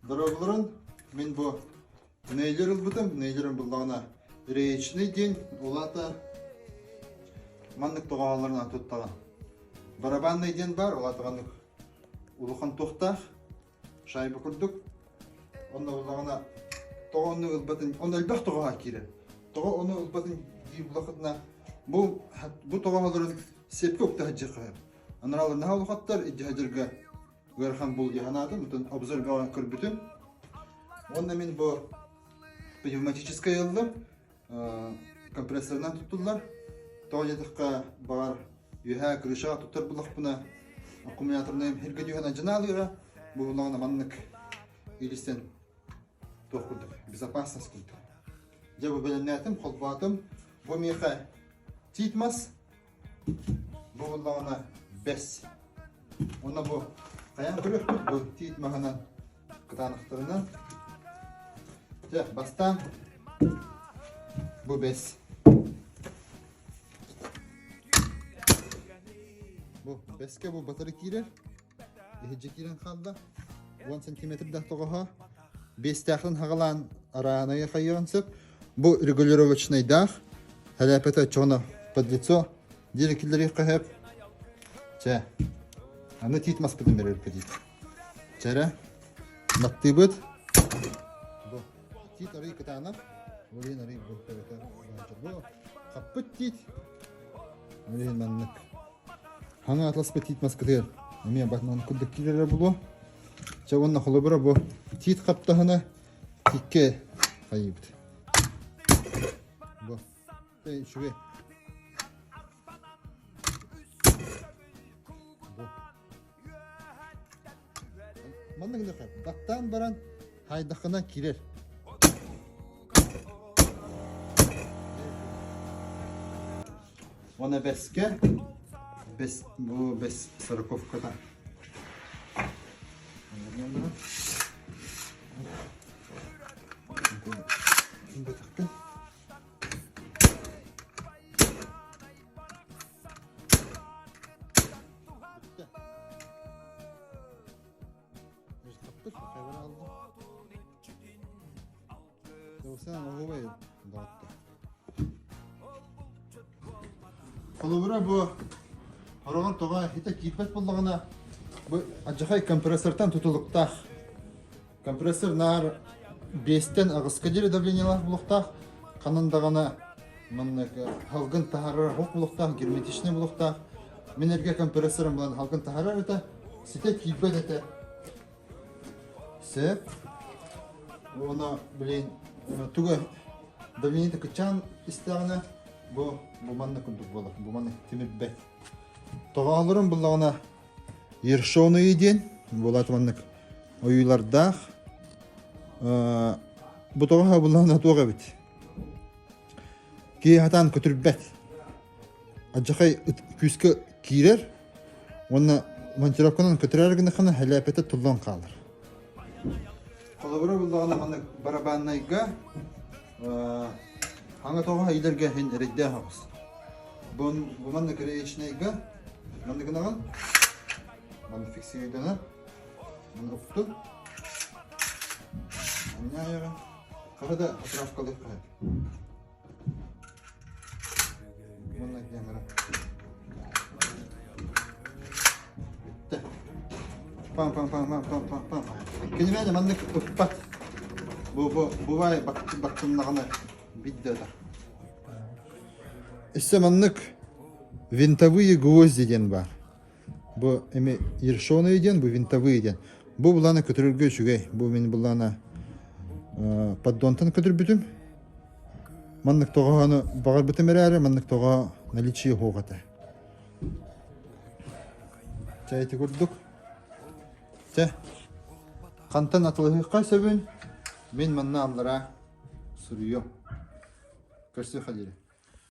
Дорооболорун, мин бу Нейлер ылбытым, Нейлерым буллаҕына речный диэн, ол аата маннык тоҕоолорунан туттаҕын. Барабанный диэн баар, ол аата маннык улахан туохтаах, шайба курдук. Онно буллаҕына тоҕо ону ылбатын, онно элбэх тоҕоһо киирэр. Тоҕо ону ылбатын дии буллахытына, бу бу тоҕоһолорун сепке укта сылдьыахха сөп. Анараалар наһаа улахаттар, илдьэ сылдьарга ыарахан бул дии санаатым, оттон обзор бөҕө көрбүтүм. Уонна мин бу пневматическай ыллым, компрессорынан туттуллар. Тоҕо диэтэххэ, баҕар үөһээ крышаҕа туттар буллахпына, аккумуляторнай сиргэ түһэн алдьанаалыыра, бу буллаҕына маннык илистэн туох курдук, безопасность курдук. Дьэ бу бэлэмнээтим, холбоотум. Бу миэхэ тиит мас, Бу буоллаҕына бэс. Уонна бу хайаан көрүөхпүт бу тиит маһынан кытаанахтарынан. Дьэ, бастаан бу бэс. Бу бэскэ бу батары киирэр. Иһирдьэ киирэн хаалла. 10 сантиметрдаах тоҕоһо. Биэстээхтэн хаҕалаан араанайы хайыан сөп. Бу регулировочнайдаах. Хэлээпэтэ оччоҕуна под лицо диэри киллэриэххэ сөп. Чэ, аны тиит маспытын бэрэрбит диит. Чэрэ, баттыыбыт. Бу тиит арый кытаанах. Ол иһин арый бу бу хаппыт тиит. Ол иһин маннык. Хаҥа атласпыт тиит маскытыгар эмиэ батынан курдук киирэрэ буолуо. Чэ уонна холобура бу тиит хаптаһына тикке хайыыбыт. Бу үчүгэй. Бу. Манна гыныха баттаан баран хайдахына кирер. Уонна бэскэ бэс бу бэс сороковката. Холобура бу хороҕор тоҕо иһитэ киирбэт буоллаҕына бу алдьархай компрессортан тутулуктаах. Компрессор наар биэстэн аҕыска диэри давлениелаах буолуохтаах. Ханан даҕаны маннык халгын таһаарар оһох буолуохтаах, герметичный буолуохтаах. Мин эргэ компрессорым булан халгын таһаарар этэ, ситэ киирбэт этэ. Сөп. Уонна, блин, туга давлениета кыччаан истэҕинэ, бу бу маннык курдук буолар, бу маннык тимирбэт. Тоҕоолорун буллаҕына Ершоные диэн буолаат маннык ойуулардаах. Бу тоҕо буллаҕына туох эбит. Киһи хатаан көтүрбэт. Алдьархай күүскэ киирэр уонна монтировканан көтүрэр гынаххына хэлээпэтэ туллан хаалар. Холобура буллаҕына маннык барабаннайга хаҥа тоҕо илэргэ иһин эрэйдээх оҕус. Бу маннык речнайга маннык гынаҕын маннык фиксируйданар маннык уктун анньаайаҕын хара да отправкалыахха сөп. Манна диэн баран. Бүттэ. Пам пам пам пам пам пам пам. Кинимээнэ маннык ыппат. Бу бу бувай баттыннаҕына бидде да. Өссө маннык винтовые гвозди диэн баар. Бу эми ершоные диэн, бу винтовые диэн. Бу булана көтөрөргө үчүгэй. Бу мин булана поддонтан көтөрбүтүм. Маннык тоҕоһону баҕарбытым эрээри, маннык тоҕо наличие суох этэ. Чэ ити курдук. Чэ, хантан атылыһыахха сөбүн мин манна аллараа суруйуом. Көрсүөххэ диэри.